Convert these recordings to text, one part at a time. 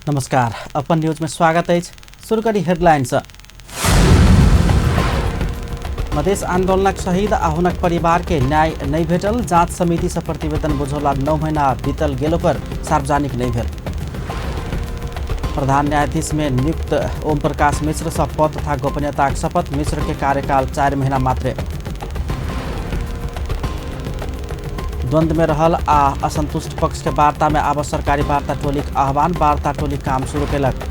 नमस्कार, अपन न्यूज में स्वागत है। शुरू करी हेडलाइन्स। मधेश आंदोलनक शहीद आ हुनक परिवार के न्याय नहीं भेटल। जांच समिति से प्रतिवेदन बुझौला 9 महीना बीतल गेलो पर सार्वजनिक नहीं भेल। प्रधान न्यायाधीश में नियुक्त ओम प्रकाश मिश्र से पद तथा गोपनीयता शपथ। मिश्र के कार्यकाल 4 महीना मात्रे। द्वंद्व में रहल आ असंतुष्ट पक्ष के वार्ता में आब सरकारी वार्ता टोली के आह्वान। वार्ता टोली काम शुरू केलक।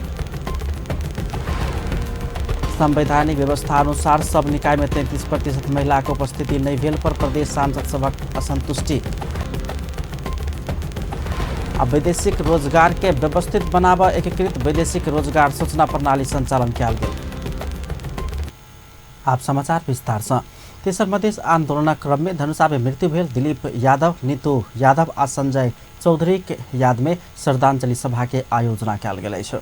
संवैधानिक व्यवस्था अनुसार सब निकाय में 33% महिला के उपस्थिति नहीं भेल पर प्रदेश सांसद सभक असंतुष्टि। आ वैदेशिक रोजगार के व्यवस्थित बनाब एकीकृत वैदेशिक रोजगार सूचना प्रणाली संचालन कयल गेल। आप समाचार विस्तार से। तेसर मधेश आंदोलनक क्रम में धनुषा में मृत्यु भेल दिलीप यादव, नीतू यादव आ संजय चौधरी के याद में श्रद्धांजलि सभा के आयोजना कयल गेल अछि।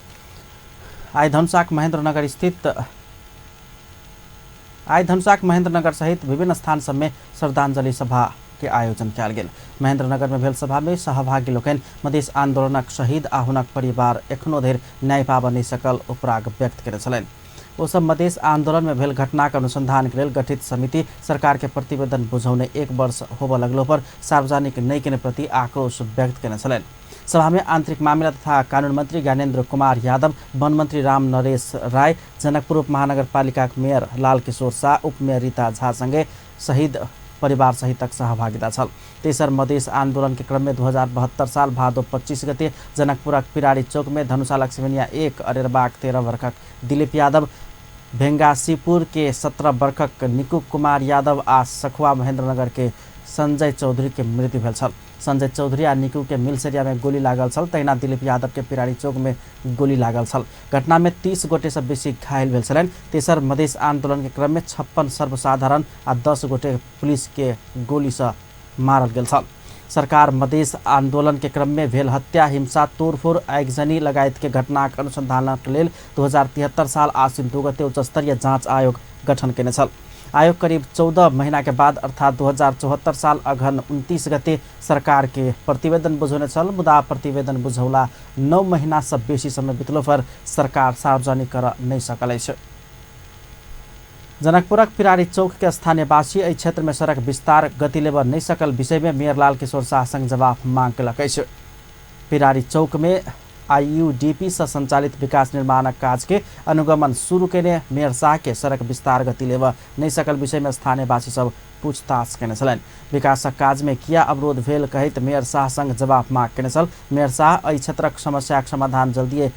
आइ धनुषाक महेंद्रनगर स्थित आइ धनुषाक महेंद्रनगर सहित विभिन्न स्थान सब में श्रद्धांजलि सभा के आयोजन कयल गेल। महेंद्रनगर में भेल सभा में सहभागी लोकनि मधेश आंदोलनक शहीद आ हुनक परिवार एखनो धरि न्याय पाबऽ नहि सकल उपराग व्यक्त केने छलनि। ओ सब मधेश आंदोलन में भेल घटनाक अनुसंधान के लेल गठित समिति सरकार के प्रतिवेदन बुझौने 1 वर्ष होबऽ लगलो पर सार्वजनिक नहि केने प्रति आक्रोश व्यक्त केने छलनि। सभा में आंतरिक मामिला तथा कानून मंत्री ज्ञानेन्द्र कुमार यादव, वन मंत्री राम नरेश राय, जनकपुर उप महानगरपालिका मेयर लाल किशोर शाह, उप मेयर रीता झा संगे शहीद परिवार सहितक सहभागिता छल। तेसर मधेश आंदोलन के क्रम में 2072 साल भादो 25 गते जनकपुरक पिराड़ी चौक में धनुषा लक्ष्मीनिया 1 अरेरबाक 13 वर्षक दिलीप यादव, भेंगासीपुर के 17 वर्षक निकू कुमार यादव आ सखुआ महेंद्रनगर के संजय चौधरी के मृत्यु भेल छल। संजय चौधरी आ निकू के मिलसरिया में गोली लागल छल, तहिना दिलीप यादव के पिराड़ी चौक में गोली लागल छल। घटना में 30 गोटे से बेसी घायल भेल छलनि। तेसर मधेश आंदोलन के क्रम में 56 सर्वसाधारण आ 10 गोटे पुलिस के गोली से मारल गेल छल। सरकार मधेश आंदोलन के क्रम में भेल हत्या, हिंसा, तोड़फोड़, आगजनी लगायत के घटनाक अनुसंधानक लेल 2073 साल आश्विन 2 गते उच्चस्तरीय जाँच आयोग गठन केने छल। आयोग करीब 14 महीना के बाद अर्थात 2074 साल अगहन 29 गते सरकार के प्रतिवेदन बुझौने छल। मुदा प्रतिवेदन बुझौला 9 महीना से बेसी समय बितलो पर सरकार सार्वजनिक कर नहीं सकल अछि। जनकपुरक पिराड़ी चौक के स्थानीयवासी एहि क्षेत्र में सड़क विस्तार गति लेबऽ नहीं सकल विषय में मेयर लाल किशोर शाह संग जवाब मांग केलक अछि। पिराड़ी चौक में आईयूडीपी से संचालित विकास निर्माणक काज के अनुगमन शुरू केने मेयर शाह के सड़क विस्तार गति लेबऽ नहीं सकल विषय में स्थानीयवासी सब पूछताछ केने छलनि। विकासक काज में किया अवरोध भेल कहैत मेयर शाह संग जवाब मांग केने छल। मेयर शाह एहि क्षेत्रक समस्याक समाधान जल्दिए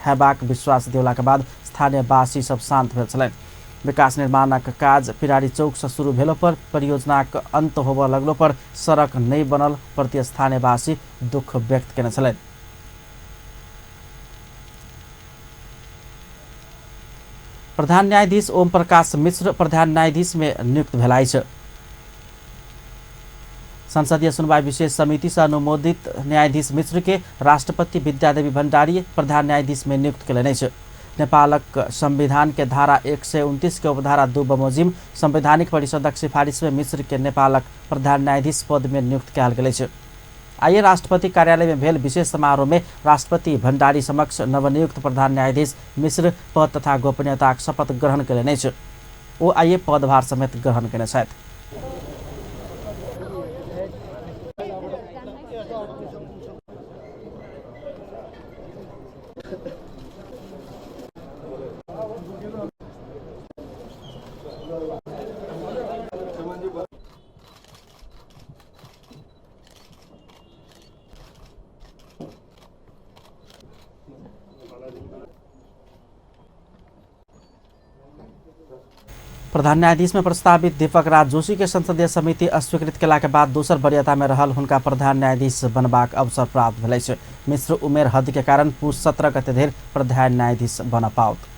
हेबाक विश्वास दियौलाक बाद स्थानीयवासी सब शांत भेल छलनि। विकास निर्माणक काज पिराड़ी चौक से शुरू भेलो पर परियोजनाक अंत होबऽ लगलो पर सड़क नहीं बनल प्रति स्थानीयवासी दुख व्यक्त केने छलनि। प्रधान न्यायाधीश ओम प्रकाश मिश्र प्रधान न्यायाधीश में नियुक्त भेल अछि। संसदीय सुनवाई विशेष समिति से अनुमोदित न्यायाधीश मिश्र के राष्ट्रपति विद्यादेवी भण्डारी प्रधान न्यायाधीश में नियुक्त केलनि अछि। नेपालक संविधान के धारा 129 के उपधारा 2 बमोजिम संवैधानिक परिषदक सिफारिश में मिश्र के नेपालक प्रधान न्यायाधीश पद में नियुक्त कयल गेल अछि। आइए राष्ट्रपति कार्यालय में भेल विशेष समारोह में राष्ट्रपति भण्डारी समक्ष नवनियुक्त प्रधान न्यायाधीश मिश्र पद तथा गोपनीयताक शपथ ग्रहण केलनि अछि। ओ आइए पदभार समेत ग्रहण केने छथि। प्रधान न्यायाधीश में प्रस्तावित दीपक राज जोशी के संसदीय समिति अस्वीकृत केला के बाद दोसर वरीयता में रहल हुनका प्रधान न्यायाधीश बनबाक अवसर प्राप्त भेल अछि। मिश्र उमेर हद के कारण पुस 17 गते धरि प्रधान न्यायाधीश बन पाओत।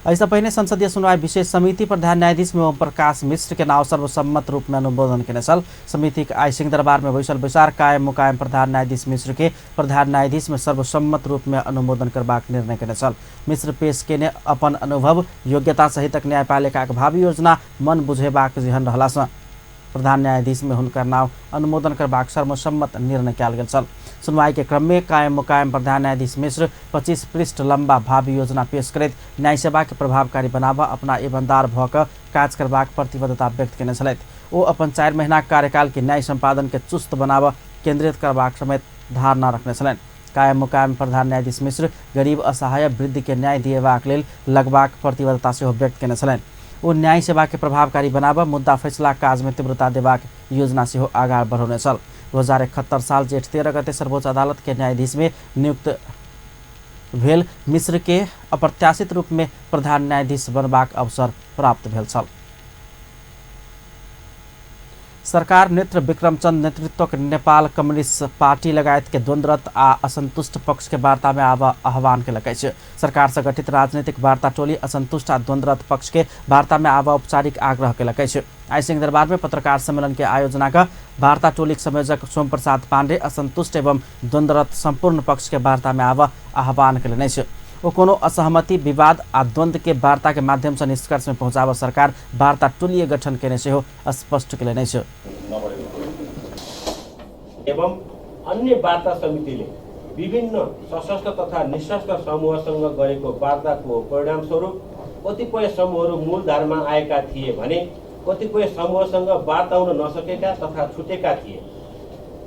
एहिसँ पहिने संसदीय सुनवाई विशेष समिति प्रधान न्यायाधीश में ओम प्रकाश मिश्र के नाव सर्वसम्मत रूप में अनुमोदन केने छल। समितिक आइ सिंहदरबार में बैसल बैसार कायम मुकायम प्रधान न्यायाधीश मिश्र के प्रधान न्यायाधीश में सर्वसम्मत रूप में अनुमोदन करबाक निर्णय केने छल। मिश्र पेश केने अपन अनुभव, योग्यता सहितक न्यायपालिकाक भावी योजना मन बुझेबाक जेहन रहलासँ प्रधान न्यायाधीश में हुनकर नाव अनुमोदन करबाक सर्वसम्मत निर्णय कयल गेल छल। सुनवाई के क्रम में कायम मुकायम प्रधान न्यायाधीश मिश्र 25 पृष्ठ लंबा भावी योजना पेश करैत न्याय सेवा के प्रभावकारी बनाबऽ अपना ईमानदार भऽ कऽ काज करबाक प्रतिबद्धता व्यक्त केने छलथि। ओ अपन 4 महीनाक कार्यकाल के न्याय सम्पादन के चुस्त बनाबऽ केंद्रित करबाक समेत धारणा रखने छलनि। कायम मुकायम प्रधान न्यायाधीश मिश्र गरीब असहाय वृद्ध के न्याय दिएबाक लेल लगबाक प्रतिबद्धता सेहो व्यक्त केने छलनि। ओ न्याय सेवा के प्रभावकारी बनाबऽ मुद्दा फैसला काज में तीव्रता देबाक योजना सेहो आगाँ बढ़ौने छल। 2071 साल जेठ 13 गते सर्वोच्च अदालत के न्यायाधीश में नियुक्त भेल मिश्र के अप्रत्याशित रूप में प्रधान न्यायाधीश बनबाक अवसर प्राप्त भेल छल। सरकार नेत्र विक्रमचंद नेतृत्वक नेपाल कम्युनिस्ट पार्टी लगायत के द्वंद्वरत आ असंतुष्ट पक्ष के वार्ता में आबऽ आह्वान केलक अछि। सरकार से गठित राजनीतिक वार्ता टोली असंतुष्ट आ द्वंद्वरत पक्ष के वार्ता में आबऽ औपचारिक आग्रह केलक अछि। आइ सिंहदरबार में पत्रकार सम्मेलन के आयोजना क वार्ता टोलीक संयोजक सोम प्रसाद पांडे असंतुष्ट एवं द्वंद्वरत संपूर्ण पक्ष के वार्ता में आबऽ आह्वान केलनि अछि। ओ कोनो असहमति, विवाद आ द्वंद्व के वार्ता के माध्यम से निष्कर्ष में पहुंचाबऽ सरकार वार्ता टोलीय गठन केने सेहो स्पष्ट केलनि अछि। एवं अन्य वार्ता समितिले विभिन्न सशस्त्र तथा निशस्त्र समूहसँग गरेको वार्ताको परिणामस्वरूप कतिपय समूहहरू मूलधारमा आएका थिए भने कतिपय समूहसँग वार्ता हुन नसकेका तथा छुटेका थिए।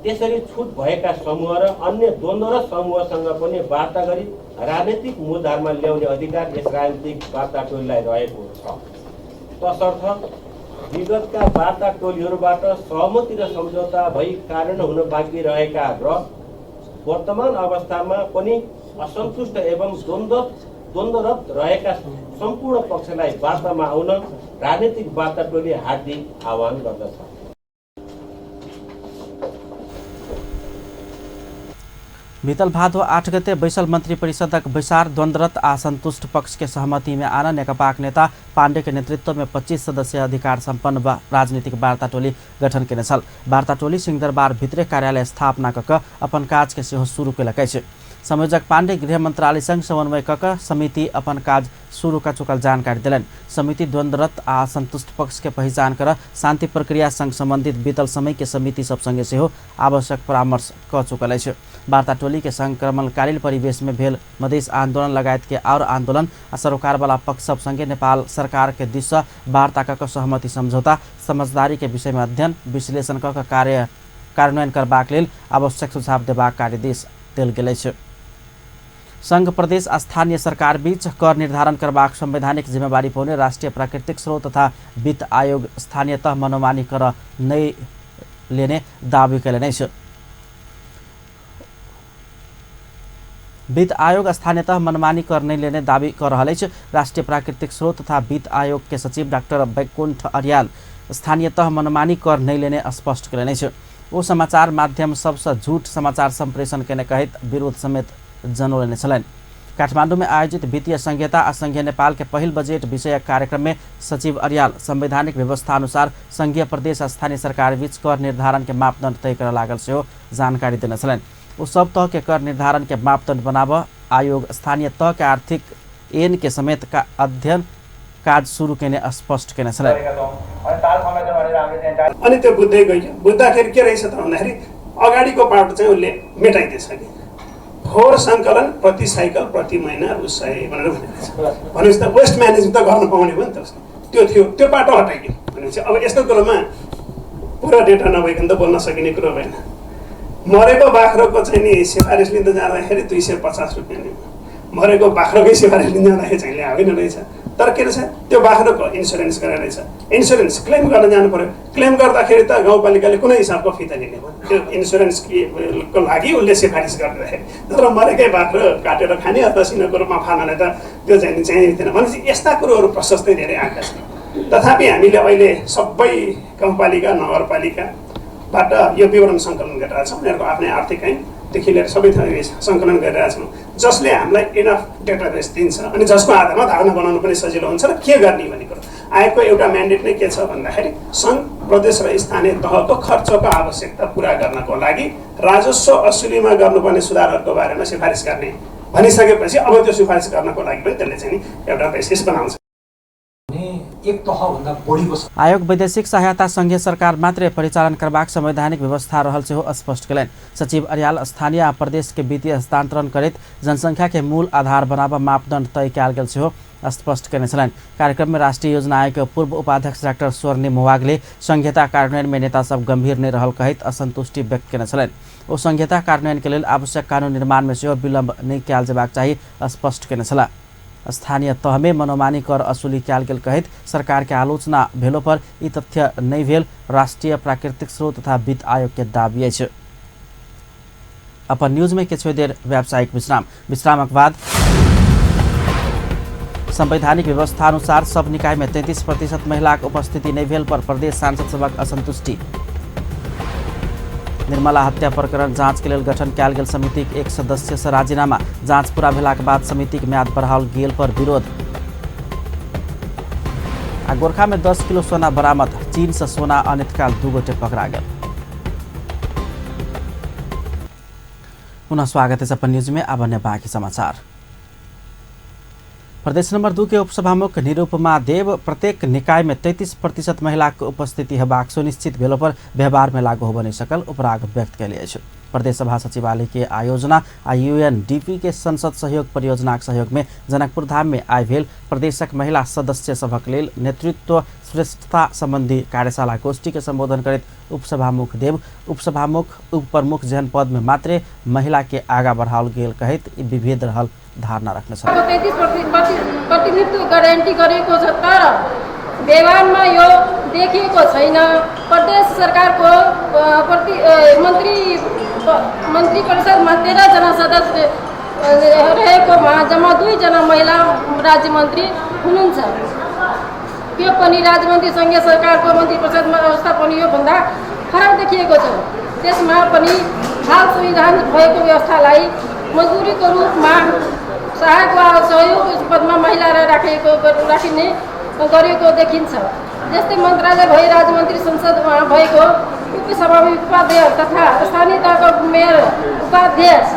त्यसरी छुट भएका समूह र अन्य द्वन्द्वरत समूहसँग पनि वार्ता गरी राजनीतिक मूलधारमा ल्याउने अधिकार यस राजनीतिक वार्ता टोलीलाई रहेको छ। तसर्थ विगतका वार्ता टोलीहरूबाट सहमति र सम्झौता भई कार्यान्वयन हुन बाँकी रहेका र वर्तमान अवस्थामा पनि असन्तुष्ट एवं द्वन्द्वरत रहेका सम्पूर्ण पक्षलाई वार्तामा आउन राजनीतिक वार्ता टोली हार्दिक आह्वान गर्दछ। बीतल भादो 8 गते बैसल मंत्री परिषदक बैसार द्वंद्वरत आ संतुष्ट पक्ष के सहमति में आन नेकपाक नेता पांडे के नेतृत्व में 25 सदस्यीय अधिकार संपन्न राजनीतिक वार्ता टोली गठन केने छल। वार्ता टोली सिंहदरबार भितरे कार्यालय स्थापना क क अपन काज के सेहो शुरू केलक अछि। संयोजक पांडे गृह मंत्रालय संग समन्वय क क समिति अपन काज शुरू क चुकल जानकारी देलनि। समिति द्वंद्वरत आ असंतुष्ट पक्ष के पहिचान कर शांति प्रक्रिया संग संबंधित बीतल समय के समिति सब संगे सेहो आवश्यक परामर्श क चुकल अछि। वार्ता टोली के संक्रमणकालीन परिवेश में भेल मधेश आंदोलन लगायत के और आंदोलन आ सरोकार वाला पक्ष सब संगे नेपाल सरकार के दिस से वार्ता क सहमति समझौता समझदारी के विषय में अध्ययन विश्लेषण क कार्यान्वयन करबाक लेल आवश्यक सुझाव देबाक कार्यदेश देल गेल अछि। संघ प्रदेश आ स्थानीय सरकार बीच कर निर्धारण करबाक संवैधानिक जिम्मेवारी पौने राष्ट्रिय प्राकृतिक स्रोत तथा वित्त आयोग स्थानीय तह मनोमानी कर नै लेने दावी कयलनि अछि। वित्त आयोग स्थानीय तह मनमानी कर नहि लेने दावी कऽ रहल अछि। राष्ट्रिय प्राकृतिक स्रोत तथा वित्त आयोग के सचिव डाक्टर बैकुंठ अर्याल स्थानीय तह मनमानी कर नहि लेने स्पष्ट कयलनि अछि। ओ समाचार माध्यम सबसँ झूठ समाचार संप्रेषण केने कहैत विरोध समेत जनौलनि छलनि। काठमांडू में आयोजित वित्तीय संघीयता आ संघीय नेपाल के पहिल बजट विषयक कार्यक्रम में सचिव अर्याल संवैधानिक व्यवस्था अनुसार संघीय प्रदेश आ स्थानीय सरकार बीच कर निर्धारण के मापदंड तय करऽ लागल सेहो जानकारी देने छलनि। ओ सब तह के कर निर्धारण के मापदंड बनाबऽ आयोग स्थानीय तह के आर्थिक एन के समेत का अध्ययन काज शुरू केने स्पष्ट केने छलनि। अनि त्यो बुझ्दै गइयो, बुझ्दाखेरि के रहेछ त भन्दाखेरि अगाडिको पाटो चाहिँ उसले मेटाइदिएछ कि फोहोर सङ्कलन प्रति साइकल प्रति महिना रु 100 भनेर भनेको छ। भनेपछि त वेस्ट म्यानेजमेन्ट त गर्न पाउने भयो नि त उसले, त्यो थियो, त्यो पाटो हटाइयो। भनेपछि अब यस्तो कुरोमा पुरा डेटा नभइकन त बोल्न सकिने कुरो भएन। मरेको बाख्राको चाहिँ नि सिफारिस लिँदै जाँदाखेरि 250 रुपियाँ नै, मरेको बाख्राकै सिफारिस लिँदै जाँदाखेरि चाहिँ ल्याएन रहेछ। तर के रहेछ, त्यो बाख्राको इन्सुरेन्स गरेर रहेछ, इन्सुरेन्स क्लेम गर्न जानु पर्यो। क्लेम गर्दाखेरि त गाउँपालिकाले कुनै हिसाबको फिता लिने भयो, त्यो इन्सुरेन्स को लागि उसले सिफारिस गर्दाखेरि। तर मरेकै बाख्रो काटेर खाने अथवा सिनोको रूपमा फाल्नलाई त त्यो चाहिँ चाहिने थिएन। भनेपछि यस्ता कुरोहरू प्रशस्तै धेरै आएका छन्। तथापि हामीले अहिले सबै गाउँपालिका नगरपालिकाबाट यो विवरण सङ्कलन गरिरहेका छौँ, उनीहरूको आफ्नै आर्थिक ऐनदेखि लिएर सबै थरी सङ्कलन गरिरहेका छौँ, जसले हामीलाई इनफ डेटाबेस दिन्छ अनि जसको आधारमा धारणा बनाउनु पनि सजिलो हुन्छ र के गर्ने भन्ने कुरो। आयोगको एउटा म्यान्डेट नै के छ भन्दाखेरि सङ्घ प्रदेश र स्थानीय तहको खर्चको आवश्यकता पुरा गर्नको लागि राजस्व असुलीमा गर्नुपर्ने सुधारहरूको बारेमा सिफारिस गर्ने भनिसकेपछि अब त्यो सिफारिस गर्नको लागि पनि त्यसले चाहिँ नि एउटा बेसिस बनाउँछ। एक तहभन्दा बढीको छ। आयोग वैदेशिक सहायता संघीय सरकार मात्रे परिचालन करबाक संवैधानिक व्यवस्था रहल सेहो स्पष्ट कयलनि। सचिव अर्याल स्थानीय आ प्रदेश के वित्तीय हस्तांतरण करैत जनसंख्या के मूल आधार बनाबऽ मापदंड तय कयल गेल सेहो स्पष्ट कयने छलनि। कार्यक्रम में राष्ट्रीय योजना आयोग के पूर्व उपाध्यक्ष डाक्टर स्वर्णिम वागले संघीयता कार्यान्वयन में नेता सब गंभीर नहि रहल कहैत असंतुष्टि व्यक्त कयने छलनि। ओ संघीयता कार्यान्वयन के लेल आवश्यक कानून निर्माण में सेहो विलम्ब नहि कयल जेबाक चाही स्पष्ट कयने छलाह। स्थानीय तहमे मनोमानी कर असुली कयल गेल कहैत सरकार के आलोचना भेलो पर ई तथ्य नहि भेल राष्ट्रीय प्राकृतिक स्रोत तथा वित्त आयोग के दावी अछि। अपन न्यूज में किछु देर व्यावसायिक विश्राम, विश्रामक बाद संवैधानिक व्यवस्था अनुसार सब निकाय में 33% महिलाक उपस्थिति नहि भेल पर प्रदेश सांसद सभक असंतुष्टि। निर्मला हत्या प्रकरण जांच के लेल गठन कयल गेल समितिक एक सदस्य से राजीनामा, जांच पूरा भेलाक बाद समितिक म्याद बढ़ाओल गेल पर विरोध। आ गोरखा में 10 किलो सोना बरामद, चीन से सोना अनैत काल 2 गोटे पकड़ा गेल। पुनः स्वागत है अपन न्यूज में। अब अन्य बाकी समाचार। प्रदेश नंबर 2 के उपसभामुख निरूपमा देव प्रत्येक निकाय में 33% महिलाक उपस्थिति हेबाक सुनिश्चित भेलो पर व्यवहार में लागू होबय नहि सकल उपराग व्यक्त कयले अछि। प्रदेश सभा सचिवालय के आयोजना आ यूएनडीपी के संसद सहयोग परियोजनाक सहयोग में जनकपुर धाम में आइ भेल प्रदेशक महिला सदस्य सभक लेल नेतृत्व श्रेष्ठता संबंधी कार्यशाला गोष्ठी के संबोधन करैत उपसभामुख देव उपसभामुख उपप्रमुख जेहन पद में मात्रे महिला के आगा बढ़ाओल गेल कहैत ई विभेद रहल धारणा रखने छल। 33% प्रतिनिधित्व ग्यारेन्टी गरेको छ, तर व्यवहारमा यो देखिएको छैन। प्रदेश सरकारको मन्त्री परिषदमा 13 जना सदस्य रहेकोमा जम्मा 2 जना महिला राज्यमन्त्री हुनुहुन्छ। त्यो पनि राज्यमन्त्री सङ्घीय सरकारको मन्त्री परिषदमा अवस्था पनि योभन्दा फरक देखिएको छ। त्यसमा पनि हाल संविधान भएको व्यवस्थालाई मजदुरीको रूपमा सहायक वा सहयोग पदमा महिलालाई राखिने गरिएको देखिन्छ। त्यस्तै मन्त्रालय भई राज्यमन्त्री संसदमा भएको उपसभामुख उपाध्यक्ष तथा स्थानीय तहको मेयर उपाध्यक्ष।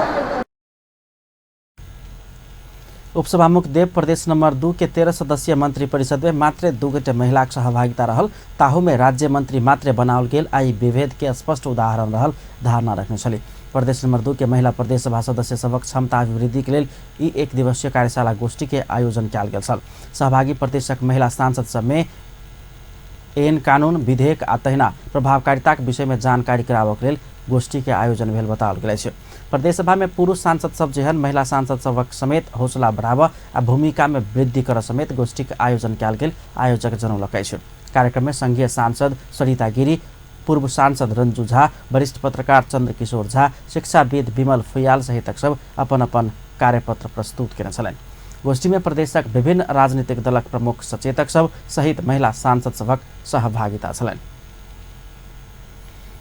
उपसभामुख देव प्रदेश नंबर 2 के 13 सदस्यीय मंत्री परिषद में मात्रे 2 गोटे महिलाक सहभागिता रहल, ताहू में राज्य मंत्री मात्रे बनाओल गेल आ ई विभेद के स्पष्ट उदाहरण रहल धारणा रखने छली। प्रदेश नंबर 2 के महिला प्रदेश सभा सदस्य सभक क्षमता अभिवृद्धि के लेल ई एक दिवसीय कार्यशाला गोष्ठी के आयोजन कयल गेल छल। सहभागी प्रदेशक महिला सांसद सब में एन कानून विधेयक आ तहिना प्रभावकारिताक विषय में जानकारी कराबक लेल गोष्ठी के आयोजन भेल बताओल गेल अछि। प्रदेश सभा में पुरुष सांसद सब जेहन महिला सांसद सबक समेत हौसला बढ़ाबऽ आ भूमिका में वृद्धि करऽ समेत गोष्ठी के आयोजन कयल गेल आयोजक जनौलक अछि। कार्यक्रम में संघीय सांसद सरिता गिरी, पूर्व सांसद रंजू झा, वरिष्ठ पत्रकार चंद्र किशोर झा, शिक्षाविद विमल फुयाल सहितक सब अपन अपन कार्यपत्र प्रस्तुत केने छलनि। गोष्ठी में प्रदेशक विभिन्न राजनीतिक दलक प्रमुख सचेतक सब सहित महिला सांसद सभक सहभागिता छलनि।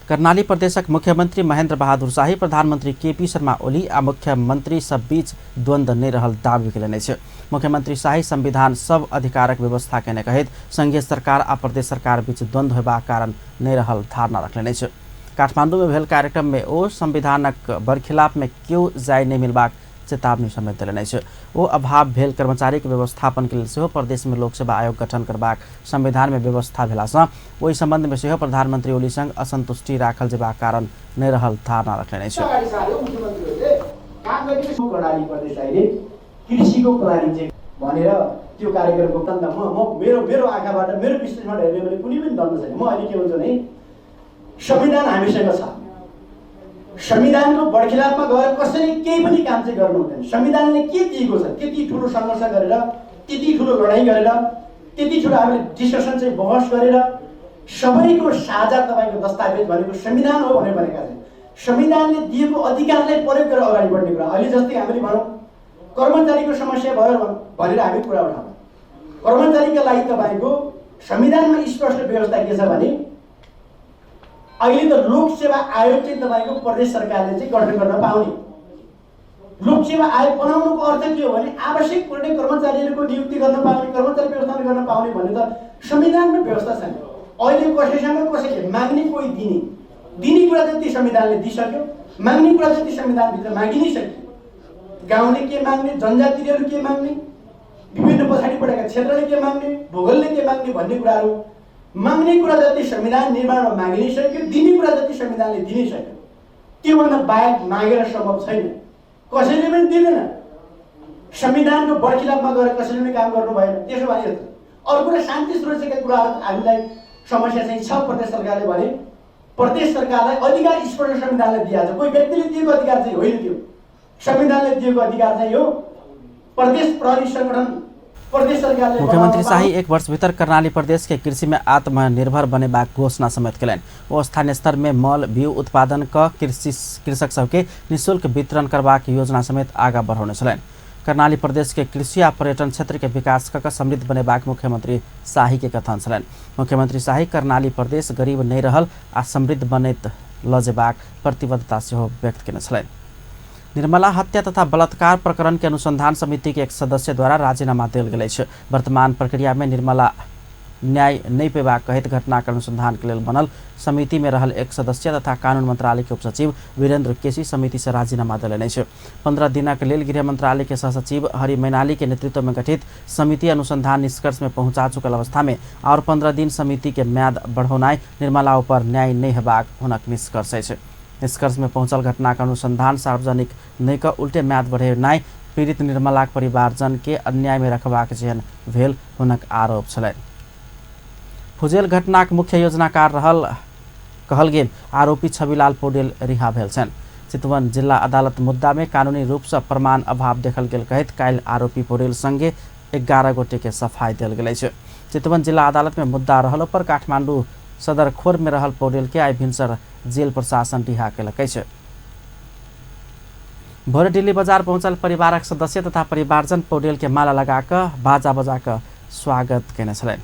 कर्णाली प्रदेशक मुख्यमंत्री महेंद्र बहादुर शाही प्रधानमंत्री केपी शर्मा ओली आ मुख्यमंत्री सब बीच द्वंद्व नहि रहल दावी कयलनि अछि। मुख्यमंत्री शाही संविधान सब अधिकारक व्यवस्था केने कहैत संघीय सरकार आ प्रदेश सरकार बीच द्वंद्व होयबाक कारण नहि रहल धारणा रखलनि अछि। काठमांडू में भेल कार्यक्रम में ओ संविधानक बरखिलाफ में केओ जाय नहि मिलबाक चेतावनी समेत देलनि अछि। ओ अभाव भेल कर्मचारीक व्यवस्थापन के लेल सेहो प्रदेश में लोक सेवा आयोग गठन करबाक संविधान में व्यवस्था भेलासँ ओहि संबंध में सेहो प्रधानमंत्री ओली संग असंतुष्टि राखल जेबाक कारण नहि रहल धारणा रखलनि अछि। कृषिको प्रणाली चाहिँ भनेर त्यो कार्यक्रमको दण्ड म मेरो मेरो आँखाबाट मेरो विश्लेषणबाट हेर्ने भने कुनै पनि दण्ड छैन। म अहिले के भन्छु भने संविधान हामीसँग छ, संविधानको बर्खिलापमा गएर कसैले केही पनि काम चाहिँ गर्नु हुँदैन। संविधानले के दिएको छ, त्यति ठुलो सङ्घर्ष गरेर, त्यति ठुलो लडाइँ गरेर, त्यति ठुलो हामीले डिस्कसन चाहिँ बहस गरेर सबैको साझा तपाईँको दस्तावेज भनेको संविधान हो भनेर भनेका छन्। संविधानले दिएको अधिकारलाई प्रयोग गरेर अगाडि बढ्ने कुरा। अहिले जस्तै हामीले भनौँ कर्मचारीको समस्या भयो भनेर हामी कुरा उठाउँ, कर्मचारीका लागि तपाईँको संविधानमा स्पष्ट व्यवस्था के छ भने अहिले त लोकसेवा आयोग चाहिँ तपाईँको प्रदेश सरकारले चाहिँ गठन गर्न पाउने। लोकसेवा आयोग बनाउनुको अर्थ के हो भने आवश्यक पर्ने कर्मचारीहरूको नियुक्ति गर्न पाउने, कर्मचारी व्यवस्थापन गर्न पाउने भन्ने त संविधानमा व्यवस्था छैन। अहिले कसैसँग कसैले माग्ने, कोही दिने, दिने कुरा जति संविधानले दिइसक्यो, माग्ने कुरा जति संविधानभित्र मागि नै सक्यो। गाउँले के माग्ने, जनजातिहरू के माग्ने, विभिन्न पछाडि परेका क्षेत्रले के माग्ने, भूगोलले के माग्ने भन्ने कुराहरू, माग्ने कुरा जति संविधान निर्माणमा मागिनै सक्यो, दिने कुरा जति संविधानले दिनै सक्यो, त्योभन्दा बाहेक मागेर सम्भव छैन। कसैले पनि दिँदैन। संविधानको बरखिलाफमा गएर कसैले पनि काम गर्नु भएन। त्यसो भए अर्को कुरा शान्ति सुरक्षाका कुराहरू हामीलाई समस्या चाहिँ छ। प्रदेश सरकारले भने प्रदेश सरकारलाई अधिकार स्पष्ट संविधानले दिएको छ, कोही व्यक्तिले दिएको अधिकार चाहिँ होइन, त्यो संविधानले दिएको अधिकार चाहिँ हो। प्रदेश प्रहरी सङ्गठन प्रदेश सरकारले मुख्यमंत्री शाही एक वर्ष भीतर कर्णाली प्रदेश के कृषि में आत्मनिर्भर बनेबाक घोषणा समेत कयलनि। ओ स्थानीय स्तर में मल बिउ उत्पादन क कृषक सबके निःशुल्क वितरण करबाक योजना समेत आगा बढ़ौने छलनि। कर्णाली प्रदेश के कृषि आ पर्यटन क्षेत्र के विकास क समृद्ध बनेबाक मुख्यमंत्री शाही के कथन छलनि। मुख्यमंत्री शाही कर्णाली प्रदेश गरीब नहि रहल आ समृद्ध बनैत ल जेबाक प्रतिबद्धता सेहो व्यक्त केने छलनि। निर्मला हत्या तथा बलात्कार प्रकरण के अनुसंधान समिति के एक सदस्य द्वारा राजीनामा देल गेल अछि। वर्तमान प्रक्रिया में निर्मला न्याय नहि पेबाक कहैत घटना के अनुसंधान के लेल बनल समिति में रहल एक सदस्य तथा कानून मंत्रालय के उपसचिव वीरेंद्र केसी समिति से राजीनामा देलनि अछि। 15 दिनक लेल गृह मंत्रालय के सहसचिव हरि मैनाली के नेतृत्व में गठित समिति अनुसंधान निष्कर्ष में पहुंचा चुकल अवस्था में और 15 दिन समिति के म्याद बढ़ौनाइ निर्मला ऊपर न्याय नहि हेबाक हुनक निष्कर्ष अछि। निष्कर्ष में पहुंचल घटना के अनुसंधान सार्वजनिक नहि क उल्टे म्याद बढ़ेनाइ पीड़ित निर्मलाक परिवारजन के अन्याय में रखबाक जेहन भेल हुनक आरोप छलनि। फुजेल घटनाक मुख्य योजनाकार रहल कहल गेल आरोपी छविलाल पौडेल रिहा भेल छनि। चितवन जिल्ला अदालत मुद्दा में कानूनी रूप से प्रमाण अभाव देखल गेल कहैत काल्हि आरोपी पौडेल संगे 11 गोटे के सफाई देल गेल अछि। चितवन जिल्ला अदालत में मुद्दा रहलो पर काठमांडू सदरखोर में रहल पौडेल के आइ भिनसर जेल प्रशासन रिहा केलक अछि। भोरे दिल्ली बजार पहुंचल परिवारक सदस्य तथा परिवारजन पौडेल के माला लगा कऽ बाजा बजा कऽ स्वागत केने छलनि।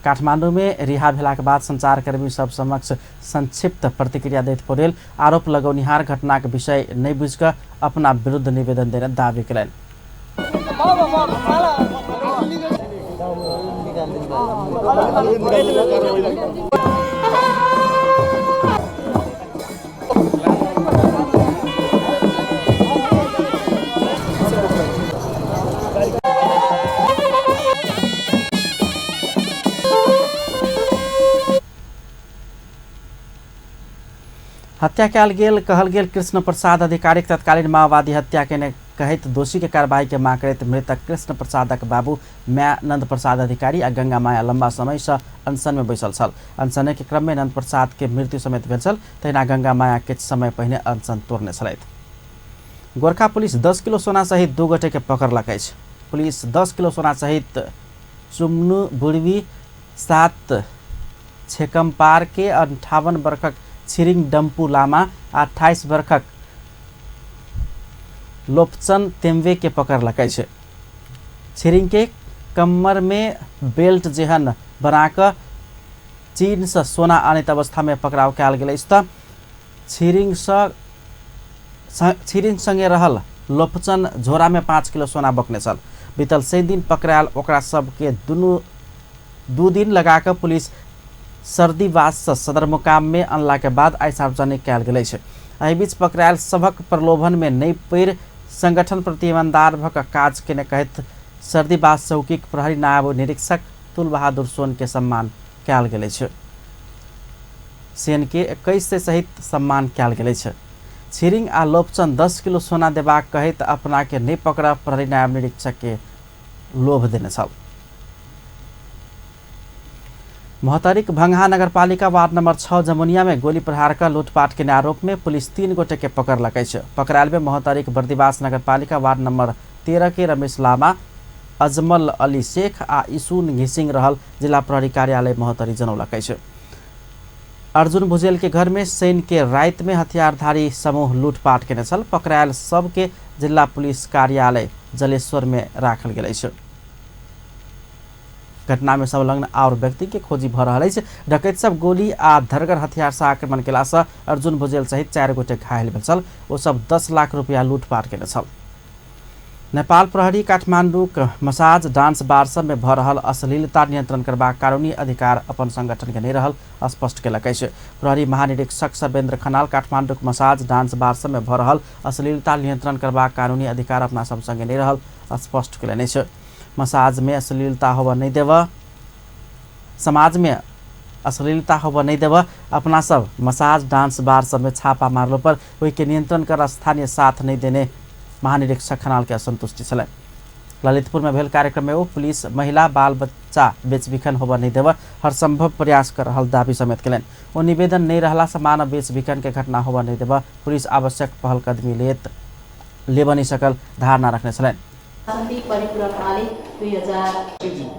काठमांडू में रिहा भेलाक बाद संचारकर्मी सब समक्ष संक्षिप्त प्रतिक्रिया दैत पौडेल आरोप लगौनिहार घटनाक विषय नहि बुझि कऽ अपना विरुद्ध निवेदन देने दावी केलनि। हत्या कयल गेल कहल गेल कृष्ण प्रसाद अधिकारीक तत्कालीन माओवादी हत्या केने कहैत दोषी के कार्रवाई के मांग करैत मृतक कृष्ण प्रसादक बाबू माय नंद प्रसाद अधिकारी आ गंगा माया लंबा समय से अनशन में बैसल छल। अनशन के क्रम में नंद प्रसाद के मृत्यु समेत भेल छल, तहिना गंगा माया किछु समय पहिने अनशन तोड़ने छलथि। गोरखा पुलिस 10 किलो सोना सहित 2 गोटे के पकड़लक अछि। पुलिस 10 किलो सोना सहित चुमनु बुढ़वी 7 छेकमपार के 58 वर्षक छिरिङ डम्पू लामा 28 वर्षक लोपचन तेम्बे के पकड़लक अछि। छिरिङ के कमर में बेल्ट जेहन बनाकऽ चीन से सोना आनैत अवस्था में पकड़ाव कयल गेल अछि। तऽ छिरिङ संगे रहल लोपचन झोरा में 5 किलो सोना बोकने छल। बीतल 100 दिन पकड़ायल ओकरा सबके 2 दिन लगा कऽ पुलिस सर्दीवास से सदरमुकाम में अनला के बाद आइ सार्वजनिक कयल गेल अछि। एहि बीच पकड़ायल सभक प्रलोभन में नहि पड़ि संगठन प्रति ईमानदार भऽ कऽ काज केने कहैत सर्दीवास चौकीक प्रहरी नायब निरीक्षक तुल बहादुर सोन के सम्मान कयल गेल अछि। सेन के 21 सहित सम्मान कयल गेल अछि। छिरिङ आ लोपचन 10 किलो सोना देबाक कहैत अपना के नहि पकड़ प्रहरी नायब निरीक्षक के लोभ देने छल। महोत्तरीक भंगहा नगरपालिका वार्ड नंबर 6 जमुनिया में गोली प्रहार कर लूटपाट के आरोप में पुलिस 3 गोटे के पकड़लक अछि। पकड़ायल में महोत्तरीक बर्दिवास नगरपालिका वार्ड नंबर 13 के रमेश लामा, अजमल अली शेख आ ईसुन घिसिंग रहल जिला प्रहरी कार्यालय महोत्तरी जनौलक अछि। अर्जुन भुजेल के घर में शनि के राति में हथियारधारी समूह लूटपाट केने छल। पकड़ायल सबके जिला पुलिस कार्यालय जलेश्वर में राखल गेल अछि। घटना में संलग्न और व्यक्ति के खोजी भ रहल अछि। डकैत सब गोली आ धरगर हथियार से आक्रमण केला से अर्जुन भुजेल सहित 4 गोटे घायल भेल छल। ओ सब 10 लाख रुपया लूटपाट केने छल। नेपाल प्रहरी काठमाडौँक मसाज डांस बार सब में भऽ रहल अश्लीलता नियंत्रण करबाक कानूनी अधिकार अपन संगठन के नहि रहल स्पष्ट केलक अछि। प्रहरी महानिरीक्षक सर्वेन्द्र खनाल काठमाडौँक मसाज डांस बार सब में भऽ रहल अश्लीलता नियंत्रण करबाक कानूनी अधिकार अपना सब संगे नहि रहल स्पष्ट केलनि अछि। मसाज में अश्लीलता होबऽ नहि देबऽ, समाज में अश्लीलता होबऽ नहि देबऽ, अपना सब मसाज डांस बार सब में छापा मारलो पर ओहिके नियंत्रण कर स्थानीय साथ नहि देने महानिरीक्षक खनाल के असंतुष्टि छलनि। ललितपुर में भेल कार्यक्रम में ओ पुलिस महिला बाल बच्चा बेचबिखन होबऽ नहि देबऽ हर संभव प्रयास कर रहल दावी समेत केलनि। ओ निवेदन नहि रहला से मानव बेचबिखन के घटना होबऽ नहि देबऽ पुलिस आवश्यक पहल कदमी लेबऽ नहि सकल धारणा रखने छलनि।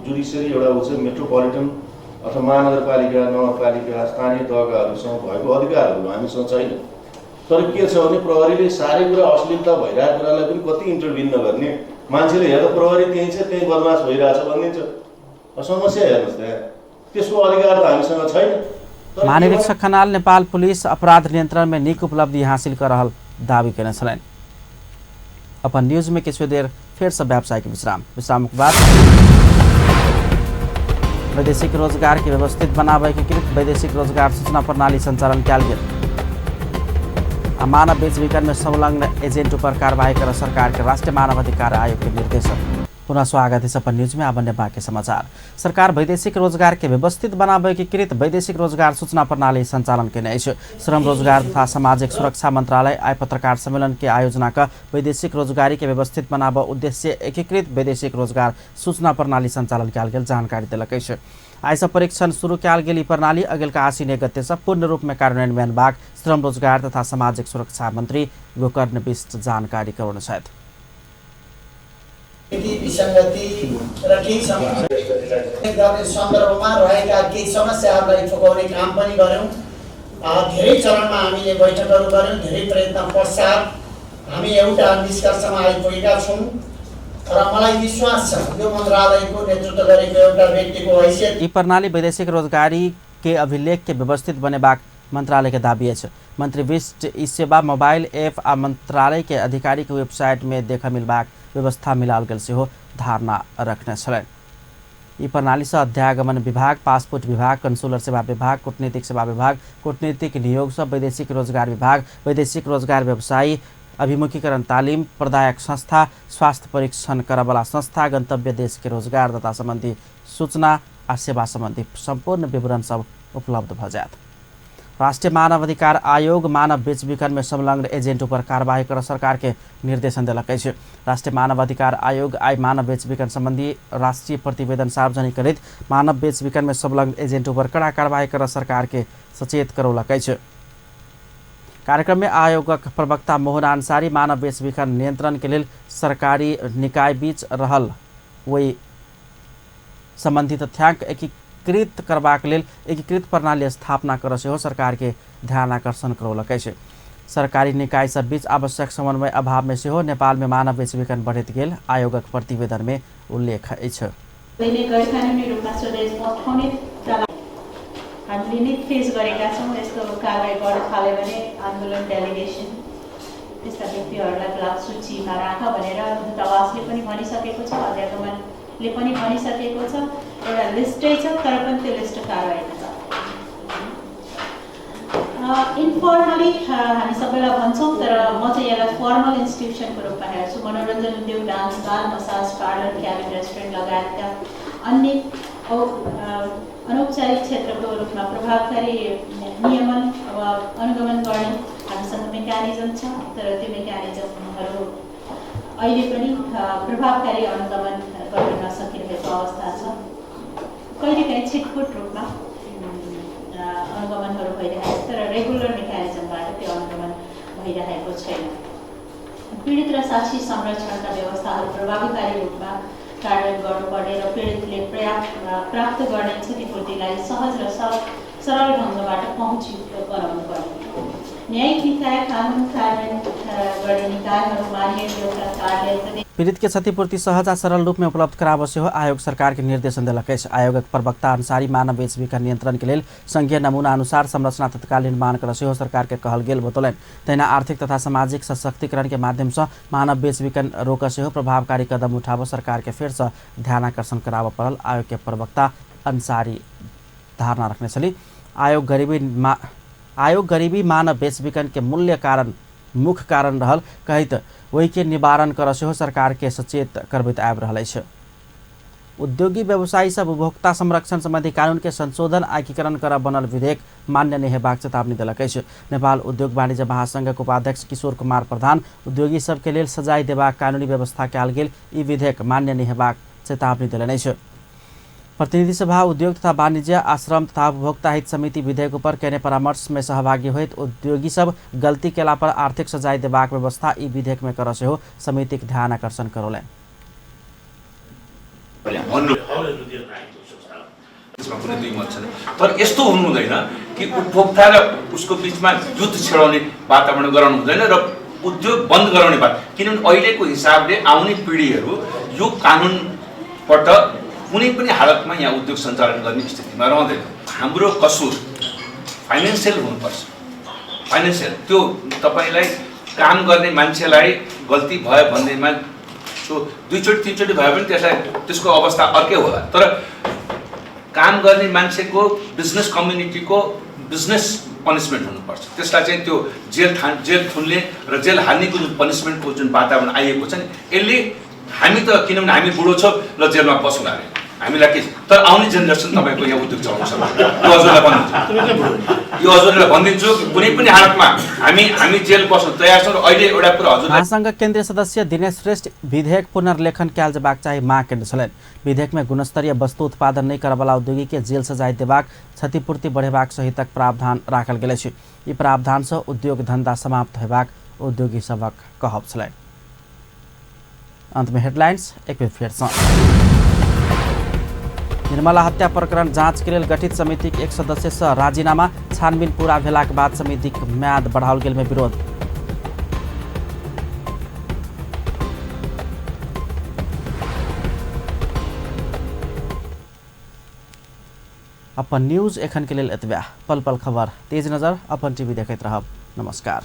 जुडिसियरी एउटा ऊ मेट्रोपोलिटन अथवा महानगरपालिका, नगरपालिका, स्थानीय तहकाहरूसँग भएको अधिकारहरू हामीसँग छैन। तर के छ भने प्रहरीले साह्रै कुरा अश्लीलता भइरहेको कुरालाई पनि कति इन्टरभिन नगर्ने, मान्छेले हेर्दा प्रहरी त्यहीँ छ त्यहीँ बदमास भइरहेछ भनिदिन्छ। समस्या हेर्नुहोस् त्यहाँ, त्यसको अधिकार त हामीसँग छैन। महानिरीक्षक खनाल नेपाल पुलिस अपराध नियंत्रण में नीक उपलब्धि हासिल कर रहल दावी केने छलनि। अपन न्यूज में किछु देर फेर से व्यावसायिक विश्राम, विश्राम के बाद वैदेशिक रोजगार के व्यवस्थित बनाबय के कृत वैदेशिक रोजगार सूचना प्रणाली संचालन कयल गेल आ मानव बेचबिखन में संलग्न एजेंट पर कार्रवाई कर सरकार के राष्ट्रीय मानवाधिकार आयोग के निर्देशन। पुनः स्वागत है अपन न्यूज में। अब बाकी समाचार। सरकार वैदेशिक रोजगार के व्यवस्थित बनाबय के कृत वैदेशिक रोजगार सूचना प्रणाली संचालन केने अछि। श्रम रोजगार तथा सामाजिक सुरक्षा मंत्रालय आइ पत्रकार सम्मेलन के आयोजना क वैदेशिक रोजगारी के व्यवस्थित बनाबऽ उद्देश्य एकीकृत वैदेशिक रोजगार सूचना प्रणाली संचालन कयल गेल जानकारी देलक अछि। आइ से परीक्षण शुरू कयल गेल ई प्रणाली अगिलका आसिन 1 गते से पूर्ण रूप में कार्यान्वयन में अनबाक श्रम रोजगार तथा सामाजिक सुरक्षा मंत्री गोकर्ण विष्ट जानकारी करौने छथि। विसङ्गति र केही गर्ने सन्दर्भमा रहेका केही समस्याहरूलाई ठोकाउने काम पनि गऱ्यौँ। धेरै चरणमा हामीले बैठकहरू गऱ्यौँ। धेरै प्रयत्न पश्चात हामी एउटा निष्कर्षमा आइपुगेका छौँ र मलाई विश्वास छ यो मन्त्रालयको नेतृत्व गरेको एउटा व्यक्तिको हैसियत यी प्रणाली वैदेशिक रोजगारी के अभिलेख के व्यवस्थित बनेबाक मंत्रालय के दावी अछि। मंत्री विष्ट ई सेवा मोबाइल ऐप आ मंत्रालय के आधिकारिक वेबसाइट में देख मिलबाक व्यवस्था मिलाओल गेल सेहो धारणा रखने छलनि। ई प्रणाली से अध्यागमन विभाग, पासपोर्ट विभाग, कंसुलर सेवा विभाग, कूटनीतिक सेवा विभाग, कूटनीतिक नियोग सब, वैदेशिक रोजगार विभाग, वैदेशिक रोजगार व्यवसायी अभिमुखीकरण तालिम प्रदायक संस्था, स्वास्थ्य परीक्षण करबला संस्था, गंतव्य देश के रोजगारदाता संबंधी सूचना आ सेवा संबंधी संपूर्ण विवरण सब उपलब्ध भ जायत। राष्ट्रीय मानवाधिकार आयोग मानव बेचबिखन में संलग्न एजेंट पर कार्रवाई कर सरकार के निर्देशन देलक अछि। राष्ट्रीय मानवाधिकार आयोग आइ मानव बेचबिखन संबंधी राष्ट्रीय प्रतिवेदन सार्वजनिक करैत मानव बेचबिखन में संलग्न एजेंट पर कड़ा कार्रवाई कर सरकार के सचेत करौलक अछि। कार्यक्रम में आयोगक प्रवक्ता मोहन अंसारी मानव बेचबिखन नियंत्रण के लेल सरकारी निकाय बीच रहल ओहि संबंधी तथ्यांक एकीकृत करबाक लेल एकीकृत प्रणाली स्थापना कर सेहो सरकार के ध्यान आकर्षण करौलक अछि। सरकारी निकाय सब बीच आवश्यक समन्वय अभाव में सेहो नेपाल में मानव बेचबिखन बढ़ैत गेल आयोगक प्रतिवेदन में उल्लेख अछि। हामीले नै फेस गरेका छौँ। यस्तो कारवाही गर्न थाल्यो भने आन्दोलन, डेलिगेसन त्यस्ता व्यक्तिहरूलाई ब्ल्याक सूचीमा राख भनेर दूतावासले पनि भनिसकेको छ, अध्यागमनले पनि भनिसकेको छ। एउटा लिस्टै छ, तर पनि त्यो लिस्ट कारवाहीमा छ। इन्फर्मली हामी सबैलाई भन्छौँ, तर म चाहिँ यसलाई फर्मल इन्स्टिट्युसनको रूपमा हेर्छु। मनोरञ्जन उद्योग, dance bar, massage parlour, cabin, restaurant लगायतका अन्य अनौपचारिक क्षेत्रको रूपमा प्रभावकारी नियमन अब अनुगमन गर्ने हामीसँग मेकानिजम छ, तर त्यो मेकानिजमहरू अहिले पनि प्रभावकारी अनुगमन गर्न नसकिरहेको अवस्था छ। कहिलेकाहीँ छिटफुट रूपमा अनुगमनहरू भइरहेको छ, तर रेगुलर मेकानिजमबाट त्यो अनुगमन भइरहेको छैन। पीडित र साक्षी संरक्षणका व्यवस्थाहरू प्रभावकारी रूपमा कार्यान्वयन गर्नुपर्ने र पीडितले प्राप्त गर्ने क्षतिपूर्तिलाई सहज र सरल ढङ्गबाट पहुँच बनाउनु पर्ने। न्यायिक निकाय, कानुन कार्यान्वयन गर्ने निकायहरू, मान्य एउटा कार्य। पीड़ित के क्षतिपूर्ति सहज आ सरल रूप में उपलब्ध कराबऽ सेहो आयोग सरकार के निर्देशन देलक अछि। आयोगक प्रवक्ता अंसारी मानव बेचबिखन नियंत्रण के लेल संघीय नमूना अनुसार संरचना तत्काल निर्माण करऽ सेहो सरकार के कहल गेल बतौलनि। तहिना आर्थिक तथा सामाजिक सशक्तिकरण के माध्यम से मानव बेचबिखन रोकऽ सेहो प्रभावकारी कदम उठाबऽ सरकार के फेर से ध्यानाकर्षण कराबऽ पड़ल आयोग के प्रवक्ता अंसारी धारणा रखने छली। आयोग गरीबी मानव बेचबिखन के मूल्य कारण मुख्य कारण रहल कहैत ओहि के निवारण कर सेहो सरकार के सचेत करबैत आबि रहल अछि। उद्योगी व्यवसायी सब उपभोक्ता संरक्षण संबंधी कानून के संशोधन आ एकीकरण कर बनल विधेयक मान्य नहि हेबाक चेतावनी देलक अछि। नेपाल उद्योग वाणिज्य महासंघक उपाध्यक्ष किशोर कुमार प्रधान उद्योगी सबके लेल सजाय देबाक कानूनी व्यवस्था कयल गेल ई विधेयक मान्य नहि हेबाक चेतावनी देलनि अछि। प्रतिनिधि सभा उद्योग तथा वाणिज्य आ श्रम तथा उपभोक्ता हित समिति विधेयक पर केने परामर्श में सहभागी होइत उद्योगी सब गलती केला पर आर्थिक सजाय देबाक व्यवस्था ई विधेयक में कर सेहो समितिक ध्यान आकर्षण करौलनि। कुनै दुई मत छैन, तर यस्तो हुनु हुँदैन कि उपभोक्ता र उसको बिचमा युद्ध छेडाउने वातावरण गराउनु हुँदैन र उद्योग बन्द गराउने बात, किनभने अहिलेको हिसाबले आउने पिँढीहरू यो कानुनबाट कुनै पनि हालतमा यहाँ उद्योग सञ्चालन गर्ने स्थितिमा रहँदैन। हाम्रो कसुर फाइनेन्सियल हुनुपर्छ। फाइनेन्सियल त्यो तपाईँलाई काम गर्ने मान्छेलाई गल्ती भयो भन्नेमा त्यो दुईचोटि तिनचोटि भयो भने त्यसलाई त्यसको अवस्था अर्कै होला, तर काम गर्ने मान्छेको बिजनेस कम्युनिटीको बिजनेस पनिसमेन्ट हुनुपर्छ। त्यसलाई चाहिँ त्यो जेल थुन्ने र जेल हाल्नेको जुन पनिसमेन्टको जुन वातावरण आइएको छ नि, यसले हामी त किनभने हामी बुढो छौँ र जेलमा बसौँ अरे हामीलाई के, तर आउने जेनेरेसन तपाईँको यहाँ उद्योग चलाउन सक्छ। यो हजुरलाई भनिदिन्छु कि कुनै पनि हालतमा हामी जेल बस्न तयार छौँ। र अहिले एउटा कुरा हजुर महासंघ केन्द्रीय सदस्य दिनेश श्रेष्ठ विधेयक पुनर्लेखन कयल जेबाक चाही माग केने छलनि। विधेयक में गुणस्तरीय वस्तु उत्पादन नहि करऽवला उद्योगी के जेल सजाय देबाक, क्षतिपूर्ति बढ़ेबाक सहितक प्रावधान राखल गेल अछि। ई प्रावधान से उद्योग धंधा समाप्त हेबाक उद्योगी सभक कहब छलनि। अंत में हेडलाइंस एक बेर फेर सँ। निर्मला हत्या प्रकरण जांच के लेल गठित समिति के एक सदस्य से राजीनामा, छानबीन पूरा भेलाक बाद समिति के म्याद बढ़ाओल गेल में विरोध। अपन न्यूज एखन के लेल एतबे। पल पल खबर तेज नजर अपन टीवी देखैत रहब। नमस्कार।